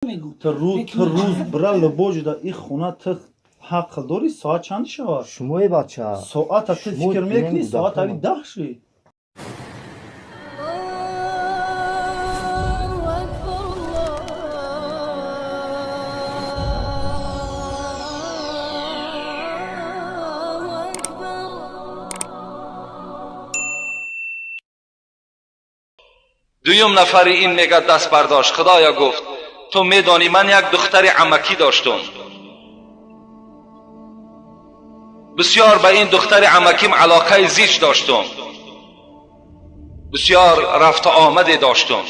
Мегӯм. Ту рӯз бира либоҷуда и хона, ту ҳаққ дорӣ, соат чанд шавад? Шумои бача. Соата ту Шумо фикр мекунӣ, бинем. Соат ави Кӯдакон. 10 шид. الله أكبر، الله أكبر. Дуюм нафари ин мега даст бардошт. Худоё, гуфт, ту медонӣ, ман як духтари амакӣ доштум. Бисёр ба ин духтари амаким алоқаи зич доштум, бисёр рафту омаде доштум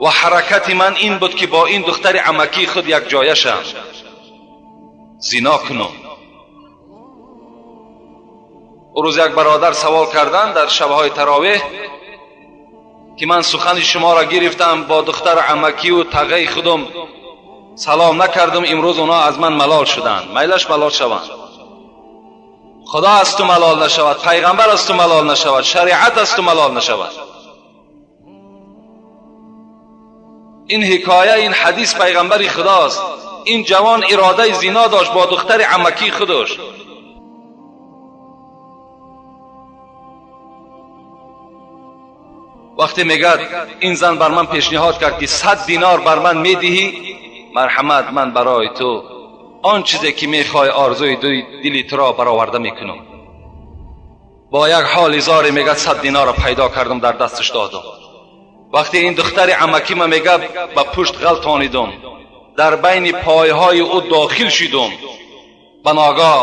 ва ҳаракати ман ин буд, ки бо ин духтари амакии худ якҷоя шам, зино кунум. Ӯ рӯз як бародар савол карданд дар шабҳои таровеҳ, ки ман сухани шуморо гирифтам, бо духтари амакию тағаи худум салом накардам, имрӯз онҳо аз ман малол шуданд. Майлаш, малол шаванд. Худо аз ту малол нашавад, пайғамбар аз ту малол нашавад, шариат аз ту малол нашавад. Ин ҳикоя, ин ҳадис пайғамбари худост. Ин ҷавон иродаи зино дошт бо духтари амакии худаш. Вақте мегӯяд, ин зан бар ман пешниҳод кард, ки 100 динор бар ман медиҳӣ, марҳамат, ман барои ту он чизе ки мехоҳӣ, орзуи дили туро бароварда мекунам. Бо як ҳоли зоре, мегӯяд, 100 динорро пайдо кардам, дар дасташ додам. Вақте ин духтари амакима, мега, ба пушт ғалтонидум, дар байни пойҳои ӯ дохил шидум, ба ногоҳ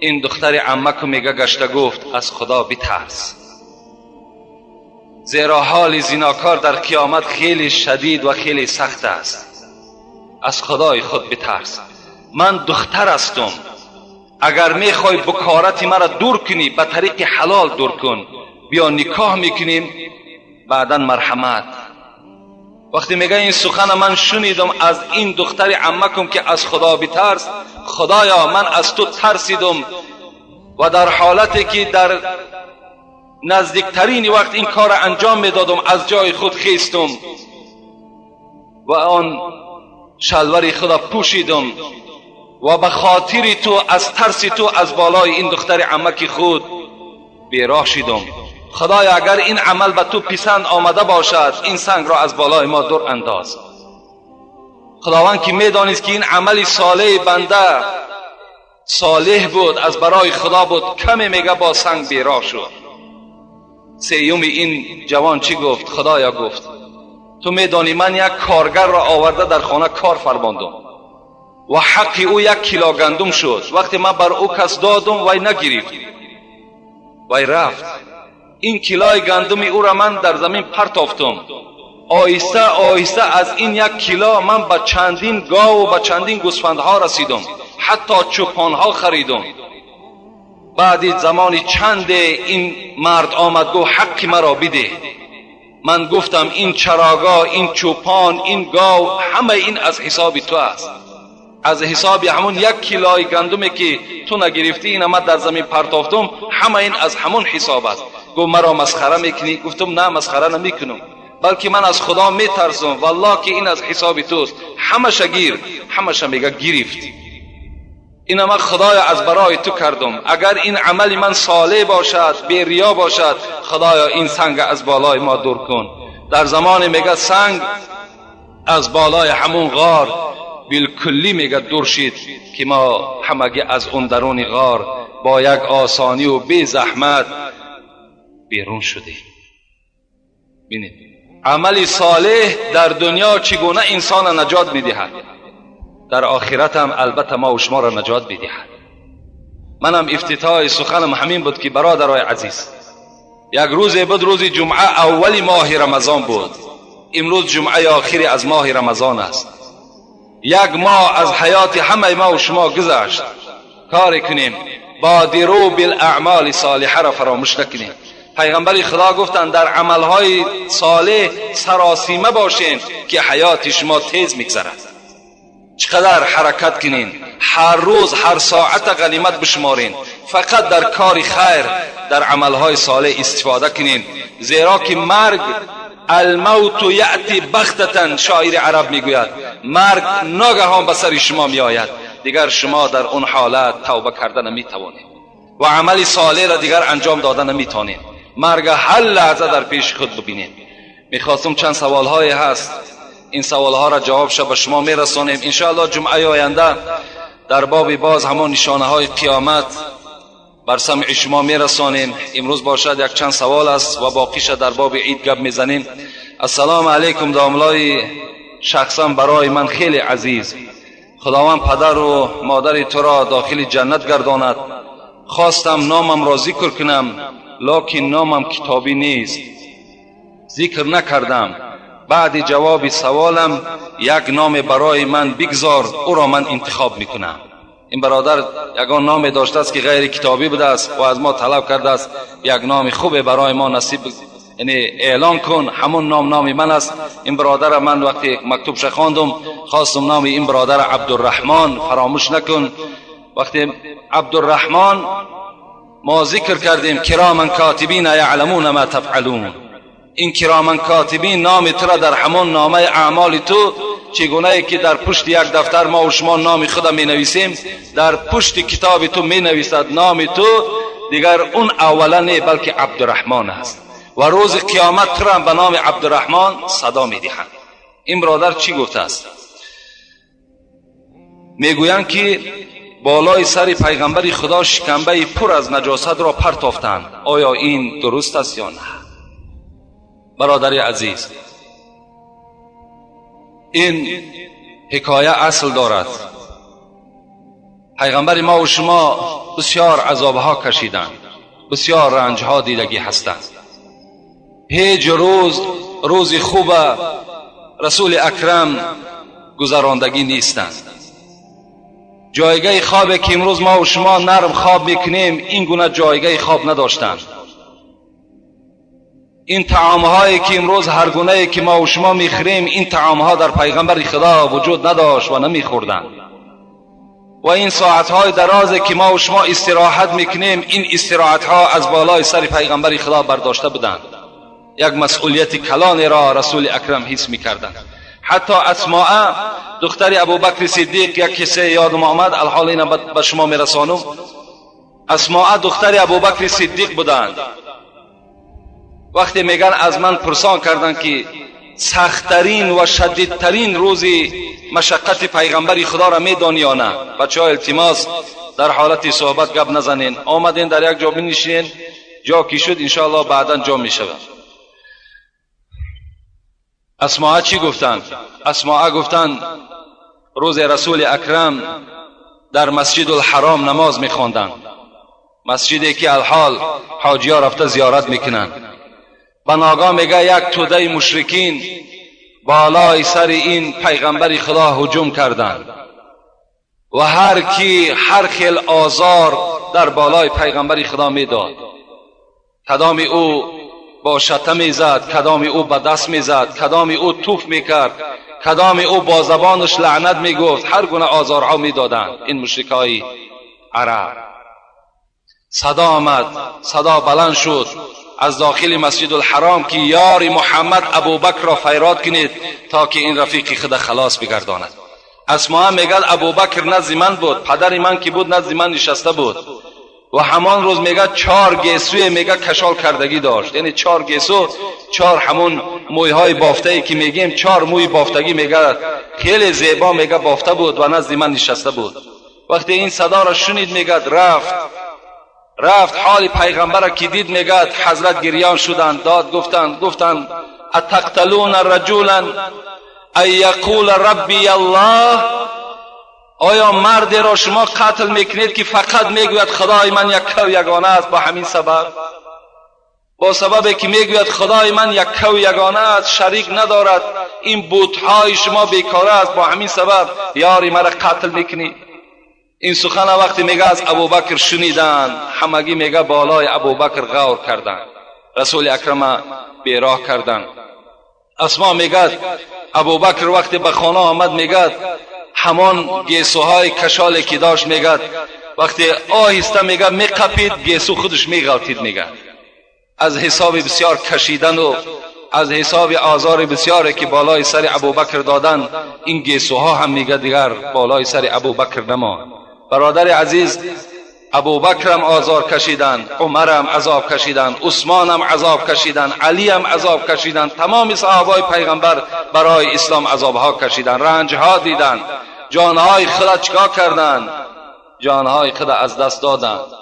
ин духтари амаку, мега, гашта гуфт: «Аз Худо битарс, зеро ҳоли зинокор дар қиёмат хеле шадид ва хеле сахт аст. Аз Худои худ битарс. Ман духтар ҳастум. Агар мехоҳӣ букорати маро дур кунӣ, ба тариқи ҳалол дур кун. Биё, никоҳ мекунем, баъдан марҳамат». Вақте мега, ин сухана ман шунидам аз ин духтари аммакум, ки аз Худо битарс, Худоё, ман аз ту тарсидум ва дар ҳолате ки дар наздиктарини вақт ин корро анҷом медодам, аз ҷои худ хестум ва он шалвари худо пӯшидум ва ба хотири ту, аз тарси ту, аз болои ин духтари амаки худ бероҳ шидум. Худоё, агар ин амал ба ту писанд омада бошад, ин сангро аз болои мо дур андоз. Худованд ки медонист, ки ин амали солеҳи банда солеҳ буд, аз барои Худо буд, каме, мега, бо санг бероҳ шуд. Сеюми ин ҷавон чӣ гуфт? Худоё, гуфт, ту медонӣ, ман як коргарро оварда дар хона кор фармондум ва ҳаққи ӯ як кило гандум шуд. Вақте ман бар ӯ кас додум, вай нагирифт, вай рафт. Ин килои гандуми ӯро ман дар замин партофтум. Оҳиста оҳиста аз ин як кило ман ба чандин гову ба чандин гӯсфандҳо расидум, ҳатто чӯпонҳо харидум. Баъди замони чанде ин мард омад, гуфт: «Ҳаққи маро бидеҳ». Ман гуфтам: «Ин чарогоҳ, ин чӯпон, ин гов, ҳамаи ин аз ҳисоби ту аст, аз ҳисоби ҳамун як килои гандуме ки ту нагирифтӣ, ина ман дар замин партофтум, ҳама ин аз ҳамун ҳисоб аст». Гуфт: «Маро масхара мекунӣ?» Гуфтум: «На, масхара намекунам, балки ман аз Худо метарсам. Валлоҳ, ки ин аз ҳисоби туст, ҳамаша гир». Ҳамаша, мега, гирифт. Ина ман, Худоё, аз барои ту кардум. Агар ин амали ман солеҳ бошад, бериё бошад, Худоё, ин санга аз болои мо дур кун. Дар замоне, мега, санг аз болои ҳамун ғор билкуллӣ, мега, дур шид, ки мо ҳамагӣ аз он даруни ғор бо як осониву безаҳмат берун шудем. Бинед, амали солеҳ дар дунё чӣ гуна инсона наҷот медиҳад, дар охиратам албатта мо шуморо наҷот медиҳад. Манам ифтитоҳи суханам ҳамин буд, ки бародарои азиз, як рӯзе буд, рӯзи ҷумъа, аввали моҳи Рамазон буд. Имрӯз ҷумъаи охири аз моҳи Рамазон аст. Як моҳ аз ҳаёти ҳамаи мо шумо гузашт. Коре кунем, بادروا بالأعمال الصالحة را фаромӯш накунем. Пайғамбари Худо гуфтанд: «Дар амалҳои солеҳ саросима бошем, ки ҳаёти шумо тез мегзарад». Чӣ қадар ҳаракат кунем, ҳар рӯз, ҳар соата ғанимат бишуморем, фақат дар кори хайр, дар амалҳои солеҳ истифода кунем, зеро ки марг الموت یأتی بغتة، شاعر عرب میگوید مرگ ناگهان به سر شما میآید، دیگر شما در اون حالت توبه کرده نمیتوانید و عمل صالح را دیگر انجام داده نمیتوانید. مرگ هر لحظه در پیش خود ببینید. میخواستم چند سوال های هست، این سوال ها را جواب به شما میرسانیم انشاءالله. جمعه آینده در باب باز همان نشانه های قیامت بر سمع شما میرسانیم. امروز باشد یک چند سوال است و باقیش در باب عید گپ میزنیم. السلام علیکم داملای شخصا برای من خیلی عزیز، خداوند پدر و مادر تو را داخل جنت گرداند. خواستم نامم را ذکر کنم، لکن نامم کتابی نیست، ذکر نکردم. بعد جواب سوالم یک نام برای من بگذار، او را من انتخاب میکنم. این برادر یگان نام داشته است که غیر کتابی بوده است و از ما طلب کرده است یک نام خوب برای ما نصیب، یعنی اعلان کن، همون نام نام من است. این برادر من وقتی مکتوبش خواندم خواستم نام این برادر عبدالرحمن فراموش نکن. وقتی عبدالرحمن ما ذکر کردیم کراما کاتبین یعلمون ما تفعلون، این کراما کاتبین نام تو را در همان نامه اعمال تو، چگونه که در پشت یک دفتر ما و شما نام خود می نویسیم، در پشت کتاب تو می نویسد نام تو، دیگر اون اولا نه بلکه عبدالرحمن است و روز قیامت تو را به نام عبدالرحمن صدا می دهند. این برادر چی گفته است؟ میگویند که بالای سر پیغمبر خدا شکمبه پر از نجاست را پرتافتند، آیا این درست است یا نه؟ برادر عزیز، این حکایه اصل دارد. پیغمبر ما و شما بسیار عذابها کشیدند، بسیار رنجها دیدگی هستند. هیچ روز روز خوب رسول اکرم گذراندگی نیستند. جایگاه خواب که امروز ما و شما نرم خواب میکنیم، این گونه جایگاه خواب نداشتند. این طعامهایی که امروز هر گونه که ما و شما میخوریم، این طعامها در پیغمبر خدا وجود نداشت و نمیخوردند. و این ساعتهای درازی که ما و شما استراحت میکنیم، این استراحتها از بالای سر پیغمبر خدا برداشته بودند. یک مسئولیت کلانی را رسول اکرم حس میکردند. حتی اسماء دختر ابوبکر صدیق، یک قصه یادم آمد، الحال اینا به شما میرسانم. اسماء دختر ابوبکر صدیق بودند. وقتی میگن از من پرسان کردند که سختترین و شدیدترین روزی مشقت پیغمبر خدا را میدانی یا نه؟ بچه ها التماس، در حالت صحبت گپ نزنین. آمدین در یک جا بنشینین، جا کی شد انشاءالله بعدا جا میشود. اسماء چی گفتند؟ اسماء گفتند روز رسول اکرم در مسجد الحرام نماز میخواندند، مسجدی که الحال حاجی ها رفته زیارت میکنند. به ناگاه میگه یک توده مشرکین بالای سر این پیغمبر خدا هجوم کردند و هر کی هر خیل آزار در بالای پیغمبر خدا میداد. کدام او با شته میزد، کدام او به دست میزد، کدام او توف میکرد، کدام او با زبانش لعنت میگفت، هر گونه آزارها میدادند این مشرکای عرب. صدا آمد، صدا بلند شد از داخل مسجد الحرام که یار محمد ابوبکر را فریاد کنید تا که این رفیق خود خلاص بگرداند. اسماء میگد ابوبکر نزد من بود، پدر من که بود نزد من نشسته بود و همان روز میگه 4 گیسوی میگه کشال کردگی داشت، یعنی 4 گیسو، 4 همون مویهای بافته ای که میگیم، 4 موی بافتگی میگه خیلی زیبا میگه بافته بود و نزد من نشسته بود. وقتی این صدا را شنید میگه رفت حال پیغمبر را که دید میگه حضرت گریان شدند، داد گفتند، گفتند اتقتلون رجولا ان یقول ربی الله، آیا مرد را شما قتل میکنید که فقط میگوید خدای من یک و یگانه است؟ با همین سبب، با سبب که میگوید خدای من یک و یگانه است، شریک ندارد، این بتهای شما بیکاره است، با همین سبب یاری مرا قتل میکنید؟ این سخن وقتی میگه از ابوبکر شنیدن، همگی میگه بالای ابوبکر غور کردن، رسول اکرم بیراه کردن. اسما میگه ابوبکر وقتی به خانه آمد میگه همان گیسوهای کشالی که داشت میگه وقتی آهسته میگه میقپید گیسو خودش میغلطید، میگه از حساب بسیار کشیدن و Аз ҳисоби озори бисёре ки болои сари Абубакр додан, ин гесуҳо ҳам мега дигар болои сари Абубакр намонд. Бародари азиз, Абубакрам озор кашиданд, Умарам азоб кашиданд, Усмонам азоб кашиданд, Алиам азоб кашиданд. Тамоми саҳобаи пайғамбар барои ислом азобҳо кашиданд, ранҷҳо диданд, ҷонҳои худа чикор карданд? Ҷонҳои худа аз даст доданд.